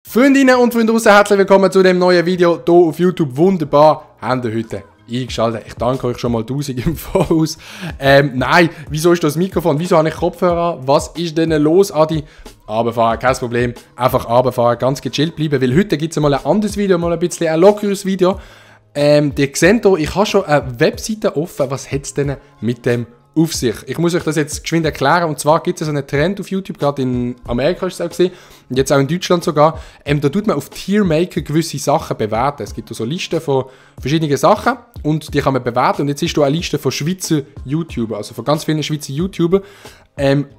Freundinnen und Freunde draussen, herzlich willkommen zu dem neuen Video hier auf YouTube. Wunderbar, habt ihr heute eingeschaltet. Ich danke euch schon mal 1000 im Voraus. Nein, wieso ist das Mikrofon? Wieso habe ich Kopfhörer? Was ist denn los, Adi? Runterfahren, kein Problem. Einfach runterfahren, ganz gechillt bleiben, weil heute gibt es mal ein anderes Video, mal ein bisschen ein lockeres Video. Ihr seht hier, ich habe schon eine Webseite offen. Was hat es denn mit dem auf sich? Ich muss euch das jetzt geschwind erklären. Und zwar gibt es so einen Trend auf YouTube, gerade in Amerika ist es auch gesehen, und jetzt auch in Deutschland sogar. Da tut man auf Tiermaker gewisse Sachen bewerten. Es gibt so Listen von verschiedenen Sachen und die kann man bewerten. Und jetzt ist hier eine Liste von Schweizer YouTubern, also von ganz vielen Schweizer YouTubern.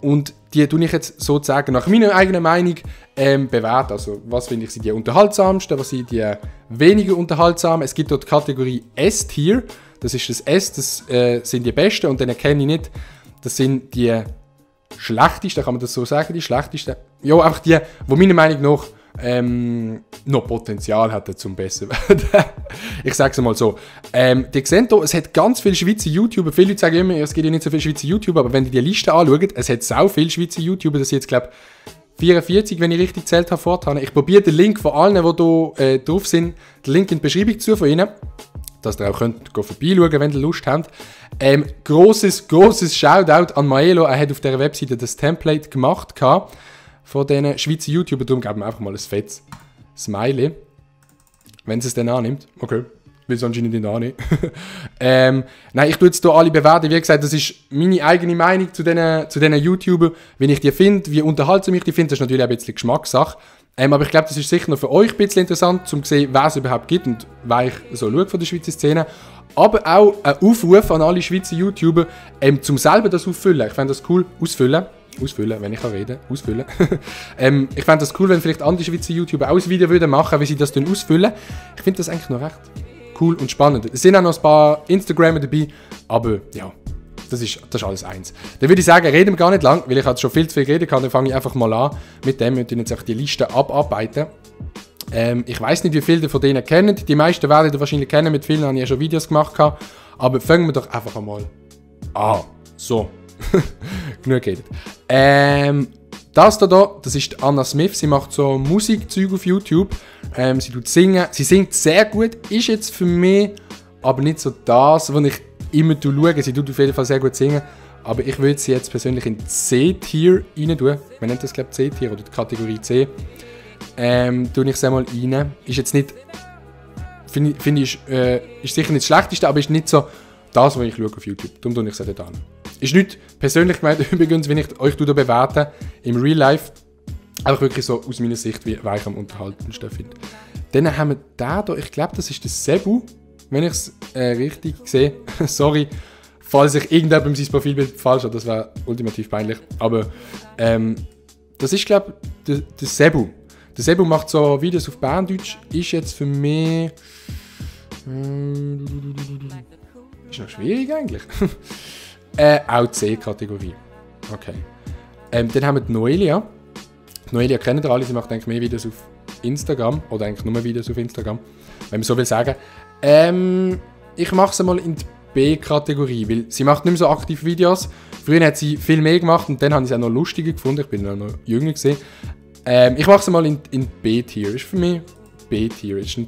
Und die tue ich jetzt sozusagen nach meiner eigenen Meinung bewerten. Also was finde ich sind die unterhaltsamsten, was sind die weniger unterhaltsamen. Es gibt dort die Kategorie S-Tier. Das ist das S, das sind die besten und dann kenne ich nicht, das sind die schlechtesten, kann man das so sagen, die schlechtesten. Ja, einfach die meiner Meinung nach noch Potenzial hätten zum besser werden. Ich sage es mal so. Die sehen hier, es hat ganz viele Schweizer YouTuber, viele Leute sagen immer, es gibt ja nicht so viele Schweizer YouTuber, aber wenn ihr die Liste anschaut, es hat so viele Schweizer YouTuber, das sind jetzt glaube ich 44, wenn ich richtig gezählt habe, vorhin. Ich probiere den Link von allen, die hier drauf sind, den Link in die Beschreibung zu von ihnen, dass ihr auch könnt vorbeischauen, wenn ihr Lust habt. Grosses Shoutout an Maelo. Er hat auf dieser Webseite das Template gemacht von diesen Schweizer YouTubern. Darum geben wir einfach mal ein fettes Smiley. Wenn es dann annimmt. Okay, will es anscheinend nicht annehmen. Nein, ich tue jetzt hier alle bewerten. Wie gesagt, das ist meine eigene Meinung zu diesen YouTubern. Wenn ich die finde, wie unterhaltsam ich die finde, das ist natürlich ein bisschen Geschmackssache. Aber ich glaube, das ist sicher noch für euch ein bisschen interessant, um zu sehen, wer es überhaupt gibt und wer ich so schaue von der Schweizer Szene. Aber auch ein Aufruf an alle Schweizer YouTuber, zum selber das auffüllen. Ich fände das cool. Ausfüllen, wenn ich reden kann. Ausfüllen. Ich fände das cool, wenn vielleicht andere Schweizer YouTuber auch ein Video machen würden, wie sie das dann ausfüllen. Ich finde das eigentlich noch recht cool und spannend. Es sind auch noch ein paar Instagramer dabei, aber ja. Das ist alles eins. Dann würde ich sagen, reden wir gar nicht lang, weil ich jetzt schon viel zu viel reden kann. Dann fange ich einfach mal an mit dem und jetzt die Liste abarbeiten. Ich weiß nicht, wie viele von denen kennen. Die meisten werden ihr wahrscheinlich kennen. Mit vielen habe ich ja schon Videos gemacht. Aber fangen wir doch einfach einmal an. So. Genug geredet. Das hier, das ist Anna Smith. Sie macht so Musikzeug auf YouTube. Sie tut singen. Sie singt sehr gut. Ist jetzt für mich aber nicht so das, was ich immer schauen. Sie tut auf jeden Fall sehr gut singen. Aber ich würde sie jetzt persönlich in C-Tier rein tun. Man nennt das, glaube ich, C-Tier oder die Kategorie C. Tue ich sie mal rein. Ist jetzt nicht. Finde ich, ist sicher nicht das Schlechteste, aber ist nicht so das, was ich schaue auf YouTube. Darum tue ich sie dort an. Ist nicht persönlich gemeint, übrigens, wenn ich euch bewerte im Real Life. Einfach wirklich so aus meiner Sicht, wie ich am unterhaltendsten finde. Dann haben wir den hier, ich glaube, das ist der Sebu. Wenn ich es richtig sehe, sorry, falls ich irgendjemandem sein Profilbild falsch habe, das wäre ultimativ peinlich. Aber das ist, glaube ich, der Sebu. Der Sebu macht so Videos auf Berndeutsch, ist jetzt für mich. Ist noch schwierig eigentlich. Auch C-Kategorie. Okay. Dann haben wir die Noelia. Die Noelia kennen ihr alle, sie macht eigentlich mehr Videos auf Instagram. Oder eigentlich nur Videos auf Instagram, wenn man so will sagen. Ich mache sie mal in die B-Kategorie, weil sie macht nicht mehr so aktiv Videos. Früher hat sie viel mehr gemacht und dann habe ich sie auch noch lustiger gefunden. Ich bin noch jünger gesehen. Ich mache sie mal in B-Tier. Ist für mich B-Tier. Ist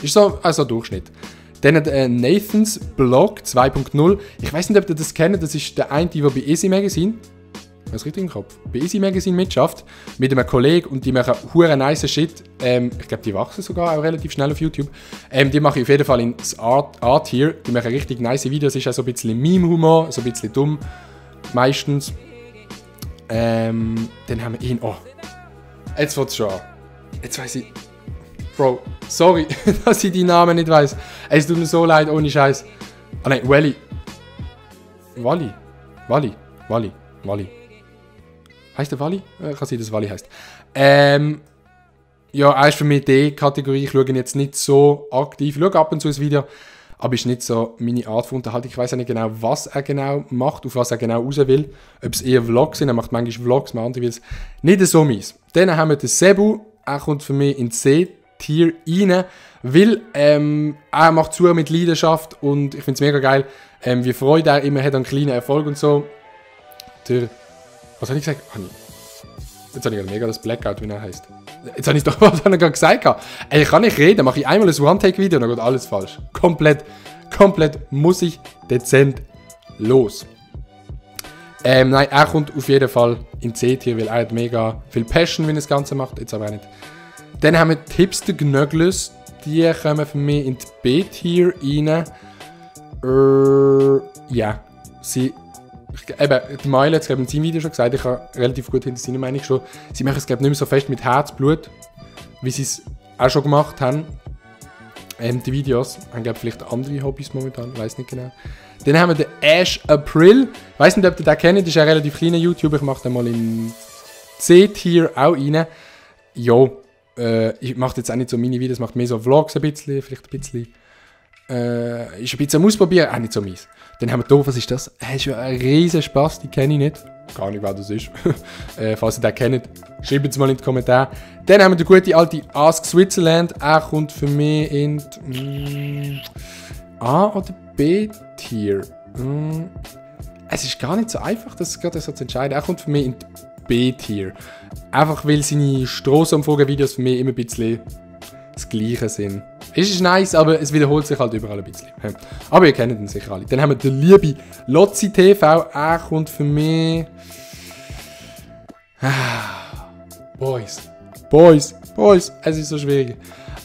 so also Durchschnitt. Dann Nathans Blog 2.0. Ich weiß nicht, ob ihr das kennt. Das ist der eine, der bei Easy Magazine. Was richtig im Kopf? Bei Easy Magazine mitschafft, mit einem Kollegen und die machen hure nice Shit. Ich glaube, die wachsen sogar auch relativ schnell auf YouTube. Die mache ich auf jeden Fall ins Art hier. Die machen richtig nice Videos. Ist auch so ein bisschen Meme-Humor, so ein bisschen dumm. Meistens. Dann haben wir ihn. Oh. Jetzt wird's schon an. Jetzt weiss ich. Bro, sorry, dass ich die Namen nicht weiss. Es tut mir so leid, ohne Scheiß. Ah nein, Wally. Heißt der Wally? Kann sein, dass Wally heisst. Ja, er ist für mich die Kategorie. Ich schaue ihn jetzt nicht so aktiv. Ich schaue ab und zu ein Video, aber ist nicht so meine Art von Unterhaltung. Ich weiß auch nicht genau, was er genau macht, auf was er genau raus will. Ob es eher Vlogs sind, er macht manchmal Vlogs, man andere will es. Nicht so mies. Dann haben wir den Sebu. Er kommt für mich in C-Tier rein, weil er macht zu mit Leidenschaft und ich finde es mega geil, wie Freude er immer hat an kleinen Erfolg und so. Was habe ich gesagt? Jetzt habe ich mega das Blackout, wie er heißt. Jetzt habe ich es doch gerade gesagt. Ey, ich kann nicht reden, mache ich einmal ein One-Take-Video und dann geht alles falsch. Komplett muss ich dezent los. Nein, er kommt auf jeden Fall in C-Tier, weil er hat mega viel Passion, wenn er das Ganze macht. Jetzt aber auch nicht. Dann haben wir die Hipster-Gnöglis. Die kommen für mich in die B-Tier rein. Ja, sie... Eben, die Meile hat es in seinem Video schon gesagt, ich habe relativ gut hinter seiner Meinung schon. Sie machen es nicht mehr so fest mit Herzblut, wie sie es auch schon gemacht haben. Die Videos haben vielleicht andere Hobbys momentan, ich weiß nicht genau. Dann haben wir den Ash April. Ich weiß nicht, ob ihr den kennt, das ist ein relativ kleiner YouTuber. Ich mache den mal in C-Tier auch rein. Ja, ich mache jetzt auch nicht so meine Videos, mache mehr so Vlogs ein bisschen, vielleicht ein bisschen. Ist ein bisschen am Ausprobieren, auch nicht so mies. Dann haben wir hier, was ist das? Das ist ja ein riesen Spaß, die kenne ich nicht. Gar nicht, wer das ist. Falls ihr den kennt, schreibt es mal in die Kommentare. Dann haben wir den guten alten Ask Switzerland. Er kommt für mich in die A- oder B-Tier. Es ist gar nicht so einfach, das gerade so zu entscheiden. Er kommt für mich in die B-Tier. Einfach weil seine Strassenumfragen-Videos für mich immer ein bisschen das Gleiche sind. Es ist nice, aber es wiederholt sich halt überall ein bisschen. Aber ihr kennt ihn sicher alle. Dann haben wir den lieben Lotzi TV. Er kommt für mich... Boys. Es ist so schwierig.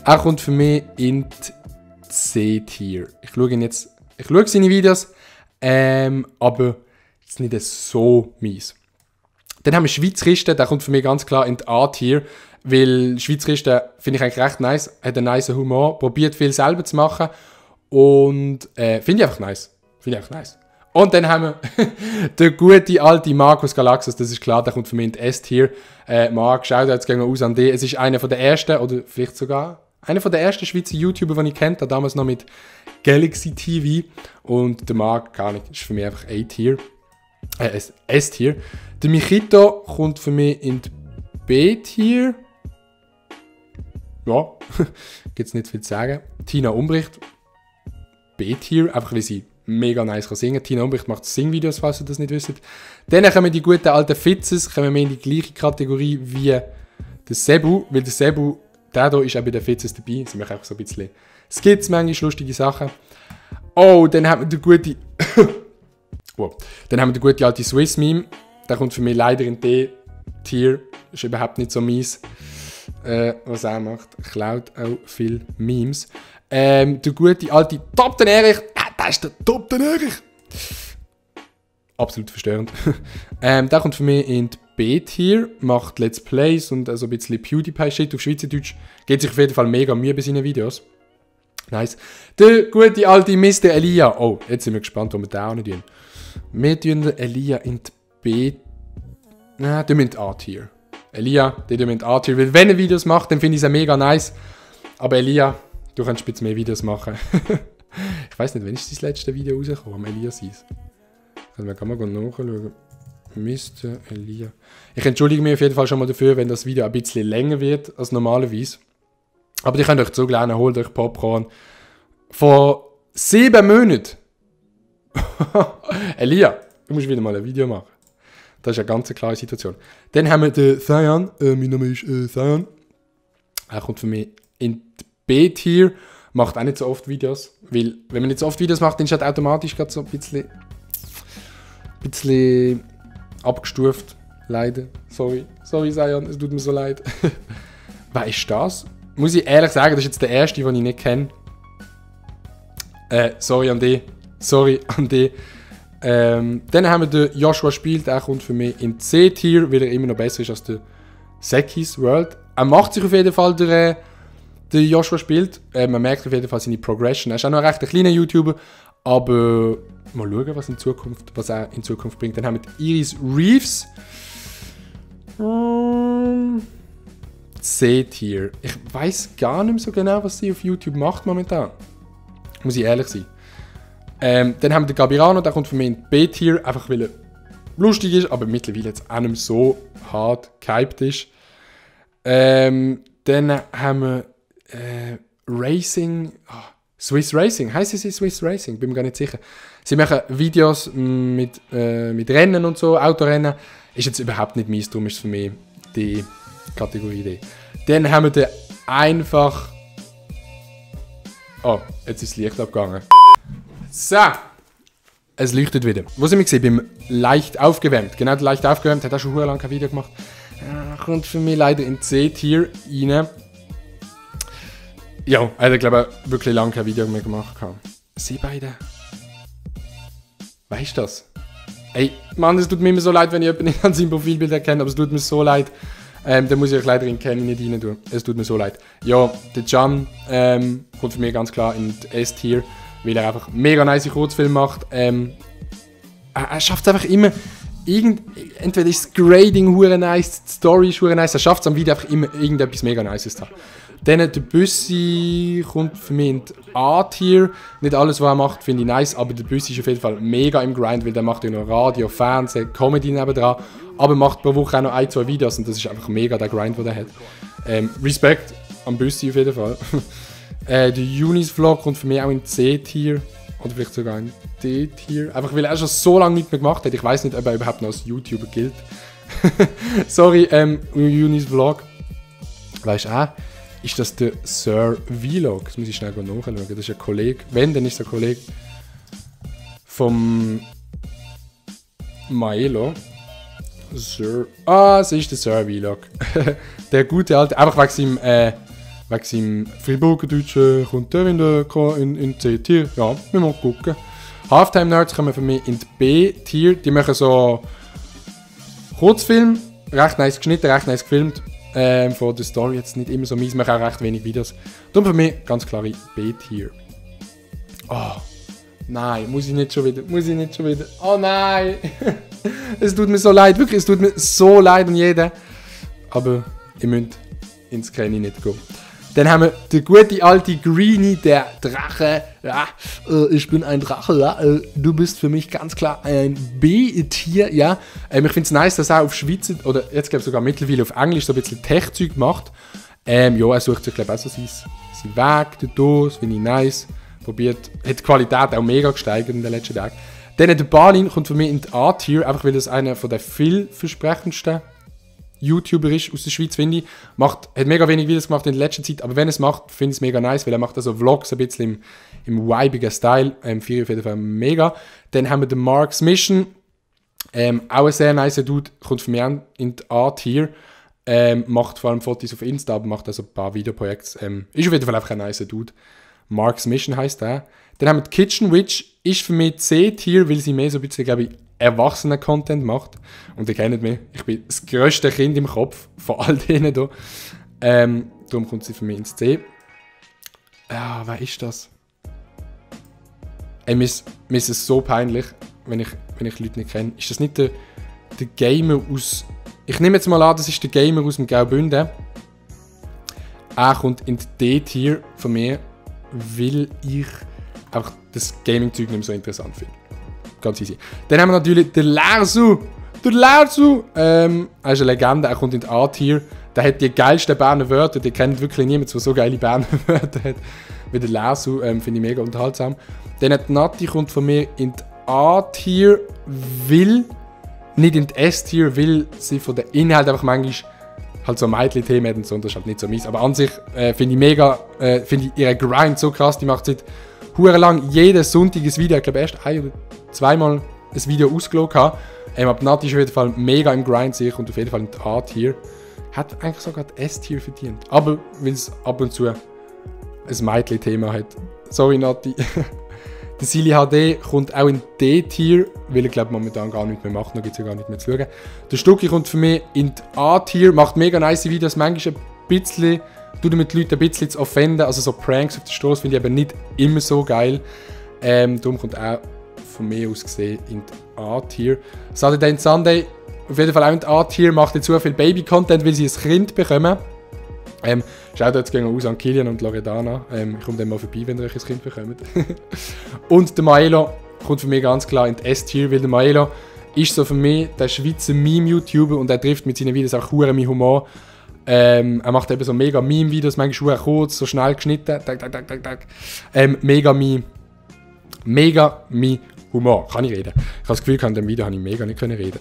Er kommt für mich in die C-Tier. Ich schaue seine Videos, aber es ist nicht so mies. Dann haben wir Schweizeristen. Der kommt für mich ganz klar in die A-Tier. Weil Schweizeristen finde ich eigentlich recht nice, hat einen nice Humor, probiert viel selber zu machen und finde ich einfach nice. Und dann haben wir den guten alten Markus Galaxus, das ist klar, der kommt für mich in die S-Tier. Marc, schaut jetzt gehen wir aus an dich. Es ist einer der ersten, oder vielleicht sogar einer der ersten Schweizer YouTuber, die ich kennt, damals noch mit Galaxy TV. Und der Marc, gar nicht, ist für mich einfach A-Tier. S-Tier. Der Michito kommt für mich in die B-Tier. Ja, gibt es nicht viel zu sagen. Tina Umbricht, B-Tier, einfach weil sie mega nice singen kann. Tina Umbricht macht Singvideos, falls ihr das nicht wisst. Dann kommen die guten alten Fitzes, kommen wir in die gleiche Kategorie wie der Sebu, weil der Sebu, der hier ist auch bei den Fitzes dabei. Sie machen einfach so ein bisschen Skits, manchmal lustige Sachen. Oh, dann haben wir den guten... wow. Dann haben wir den guten alten Swiss Meme. Der kommt für mich leider in D-Tier. Ist überhaupt nicht so mies. Was er macht. Klaut auch viel Memes. Der gute alte Top den Erich. Das ist der Top den Erich. Absolut verstörend. Der kommt für mich in die B-Tier. Macht Let's Plays und so ein bisschen PewDiePie-Shit auf Schweizerdeutsch. Geht sich auf jeden Fall mega Mühe bei seinen Videos. Nice. Der gute alte Mr. Elia. Oh, jetzt sind wir gespannt, wo wir den auch nicht tun. Wir tun den Elia in die B... Nein, tun wir in die A-Tier. Elia, der tun wir in die A-Tier. Weil wenn er Videos macht, dann finde ich es mega nice. Aber Elia, du kannst spitz mehr Videos machen. Ich weiß nicht, wann ist das letzte Video rausgekommen, am Elia Seis? Also man kann mal nachschauen. Mr. Elia. Ich entschuldige mich auf jeden Fall schon mal dafür, wenn das Video ein bisschen länger wird als normalerweise. Aber ihr könnt euch zulernen, holt euch Popcorn. Vor 7 Monaten. Elia, du musst wieder mal ein Video machen. Das ist eine ganz klare Situation. Dann haben wir den Cyan. Mein Name ist Cyan. Er kommt für mich in die B-Tier. Macht auch nicht so oft Videos. Weil, wenn man nicht so oft Videos macht, dann ist er automatisch gerade so ein bisschen abgestuft. Leider. Sorry, Cyan, es tut mir so leid. Wer ist das? Muss ich ehrlich sagen, das ist jetzt der erste, den ich nicht kenne. Sorry an dich. Dann haben wir den Joshua Spielt, der kommt für mich in C-Tier, weil er immer noch besser ist als der Sekis World. Er macht sich auf jeden Fall, der Joshua Spielt. Man merkt auf jeden Fall seine Progression. Er ist auch noch ein recht kleiner YouTuber, aber mal schauen, was er in Zukunft bringt. Dann haben wir die Iris Reeves. C-Tier. Ich weiß gar nicht mehr so genau, was sie auf YouTube macht momentan. Muss ich ehrlich sein. Dann haben wir den Gabirano, der kommt für mich in B-Tier, einfach weil er lustig ist, aber mittlerweile jetzt auch nicht mehr so hart gehypt ist. Dann haben wir Racing, Swiss Racing, heisst sie Swiss Racing? Bin mir gar nicht sicher. Sie machen Videos mit Rennen und so, Autorennen. Ist jetzt überhaupt nicht meins, darum ist es für mich D. Kategorie D. Dann haben wir den einfach... Oh, jetzt ist das Licht abgegangen. So. Es leuchtet wieder. Wo sind wir gesehen? Beim leicht aufgewärmt. Genau, der leicht aufgewärmt hat auch schon lange kein Video gemacht. Kommt für mich leider in C-Tier rein. Ja, er hat, glaube ich, wirklich lange kein Video mehr gemacht. Sie beide. Weißt du das? Ey, Mann, es tut mir immer so leid, wenn ich jemanden nicht an seinem Profilbild erkenne, aber es tut mir so leid. Da muss ich euch leider in Kenny nicht rein tun. Es tut mir so leid. Ja, der Can kommt für mich ganz klar in die S-Tier, weil er einfach mega nice Kurzfilme macht. Er schafft es einfach immer, entweder ist das Grading hure nice, die Story ist hure nice, er schafft es am Video einfach immer irgendetwas mega nices zu haben. Dann der Büssi kommt für mich in die A-Tier. Nicht alles, was er macht, finde ich nice, aber der Büssi ist auf jeden Fall mega im Grind, weil der macht ja noch Radio, Fernsehen, Comedy nebendran, aber macht pro Woche auch noch 1-2 Videos und das ist einfach mega der Grind, den er hat. Respekt am Büssi auf jeden Fall. Der Unis-Vlog kommt für mich auch in C-Tier oder vielleicht sogar in D-Tier. Einfach weil er schon so lange nichts mehr gemacht hat. Ich weiß nicht, ob er überhaupt noch als YouTuber gilt. Sorry, Unis-Vlog. Weißt du auch? Ist das der Sir Vlog? Das muss ich schnell nachschauen. Das ist ein Kollege. Wenn, dann ist der Kollege vom Maelo. Sir. Ah, es ist der Sir Vlog. Der gute alte. Einfach wegen seinem Friburger Deutschen kommt der in C-Tier. Ja, wir mal gucken. Halftime Nerds kommen für mich in die B-Tier. Die machen so Kurzfilm. Recht nice geschnitten, recht nice gefilmt. Von der Story jetzt nicht immer so mies, machen auch recht wenig Videos. Darum für mich ganz klare B-Tier. Oh, nein, muss ich nicht schon wieder. Oh nein! Es tut mir so leid, wirklich, es tut mir so leid um jeden. Aber ihr müsst ins Kenny nicht gehen. Dann haben wir den gute alte Greenie, der Drache. Ja, ich bin ein Drache, ja. Du bist für mich ganz klar ein B-Tier, ja. Ich finde es nice, dass er auf Schweizer, oder jetzt glaube ich sogar mittlerweile auf Englisch so ein bisschen Tech-Zeug macht. Ja, er sucht sich glaube ich auch so seinen Weg durch, das finde ich nice. Probiert, hat die Qualität auch mega gesteigert in den letzten Tagen. Dann der Balin kommt für mich in die A-Tier, einfach weil das einer von der vielversprechendsten YouTuber ist aus der Schweiz, finde ich. Hat mega wenig Videos gemacht in letzter Zeit, aber wenn er es macht, finde ich es mega nice, weil er macht also Vlogs ein bisschen im vibigen Style. Finde ich auf jeden Fall mega. Dann haben wir den Mark's Mission. Auch ein sehr nice Dude, kommt von mir in die A-Tier. Macht vor allem Fotos auf Insta, aber macht also ein paar Videoprojekte. Ist auf jeden Fall einfach ein nice Dude. Mark's Mission heisst er. Dann haben wir die Kitchen Witch. Ist für mich C-Tier, weil sie mehr so ein bisschen, glaube ich, Erwachsenen-Content macht. Und ihr kennt mich, ich bin das grösste Kind im Kopf von all denen hier. Darum kommt sie für mich ins C. Ja, wer ist das? Mir ist es so peinlich, wenn ich Leute nicht kenne. Ist das nicht der Gamer aus... Ich nehme jetzt mal an, das ist der Gamer aus dem Graubünden. Er kommt in die D-Tier von mir, weil ich einfach das Gaming-Zeug nicht mehr so interessant finde. Ganz easy. Dann haben wir natürlich den Lersu. Der Lersu! Er ist eine Legende, er kommt in die A-Tier. Der hat die geilsten Berner Wörter. Die kennt wirklich niemand, der so geile Berner Wörter hat. Wie der Lersu, finde ich mega unterhaltsam. Dann hat Nati kommt von mir in die A-Tier, will nicht in die S-Tier, weil sie von den Inhalten einfach manchmal halt so Mädchen-Themen hat und so, und das ist halt nicht so mies. Aber an sich finde ich mega, finde ich ihren Grind so krass. Die macht seit hure lang jeden Sonntag ein Video. Ich glaube erst ein oder zweimal ein Video ausgelogen. Aber Nati ist auf jeden Fall mega im Grind, sich und auf jeden Fall in die A-Tier. Hat eigentlich sogar die S-Tier verdient. Aber weil es ab und zu ein Mädchen-Thema hat. Sorry Nati. Der Silly HD kommt auch in D-Tier, weil er glaube momentan gar nichts mehr macht, noch gibt es ja gar nicht mehr zu schauen. Der Stucki kommt für mich in die A-Tier, macht mega nice Videos, manchmal ein bisschen, tut mit den Leuten ein bisschen zu offenden, also so Pranks auf der Straße finde ich aber nicht immer so geil. Darum kommt auch von mir aus gesehen in die A-Tier. Saturday Sunday auf jeden Fall auch in die A-Tier, macht nicht zu viel Baby-Content, weil sie ein Kind bekommen. Schaut jetzt gegen aus an Kilian und Loredana. Ich komme dann mal vorbei, wenn ihr euch ein Kind bekommt. Und der Maelo kommt für mich ganz klar in die S-Tier, weil der Maelo ist so für mich der Schweizer Meme-YouTuber und er trifft mit seinen Videos auch hure meinen Humor. Er macht eben so mega Meme-Videos, manchmal kurz, so schnell geschnitten. Mega mein Humor. Kann ich reden? Ich habe das Gefühl, in diesem Video habe ich mega nicht reden.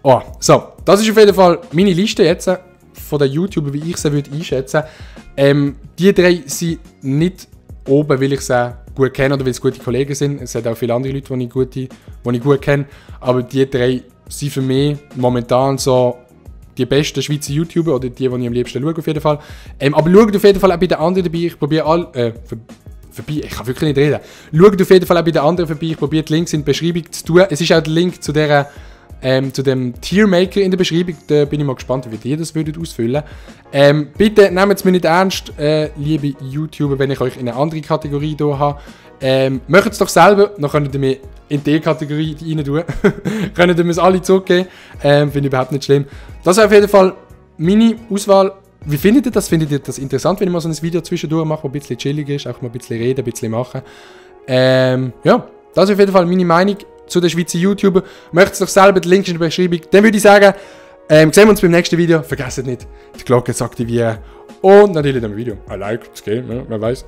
Oh, so, das ist auf jeden Fall meine Liste jetzt von den YouTubern, wie ich sie würde einschätzen. Die 3 sind nicht oben, weil ich sie gut kenne oder weil es gute Kollegen sind. Es hat auch viele andere Leute, die ich gut kenne. Aber die 3 sind für mich momentan so die besten Schweizer YouTuber oder die ich am liebsten schaue auf jeden Fall. Aber schaut auf jeden Fall auch bei den anderen dabei. Ich probiere alle... vorbei, ich kann wirklich nicht reden. Schaut auf jeden Fall auch bei den anderen vorbei. Ich probiere die Links in der Beschreibung zu tun. Es ist auch der Link zu dem Tiermaker in der Beschreibung. Da bin ich mal gespannt, wie ihr das würdet ausfüllen. Bitte nehmt es mir nicht ernst, liebe YouTuber, wenn ich euch in eine andere Kategorie hier habe. Macht es doch selber, dann könnt ihr mir in die Kategorie rein tun. Könnt ihr mir es alle zurückgeben. Finde ich überhaupt nicht schlimm. Das ist auf jeden Fall meine Auswahl. Wie findet ihr das? Findet ihr das interessant, wenn ich mal so ein Video zwischendurch mache, das ein bisschen chillig ist, auch mal ein bisschen reden, ein bisschen machen? Ja, das ist auf jeden Fall meine Meinung zu den Schweizer YouTubern. Möchtet ihr doch selber den Link in der Beschreibung. Dann würde ich sagen, sehen wir uns beim nächsten Video. Vergesst nicht, die Glocke zu aktivieren. Und natürlich dem Video ein Like zu geben, ja, wer weiß.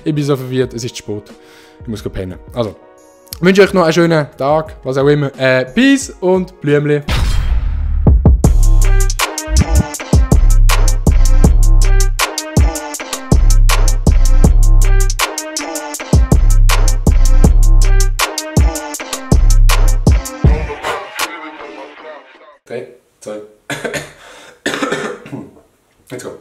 Ich bin so verwirrt, es ist spät. Ich muss pennen. Also, ich wünsche euch noch einen schönen Tag, was auch immer. Peace und Blümli. Drei, zwei. Let's go.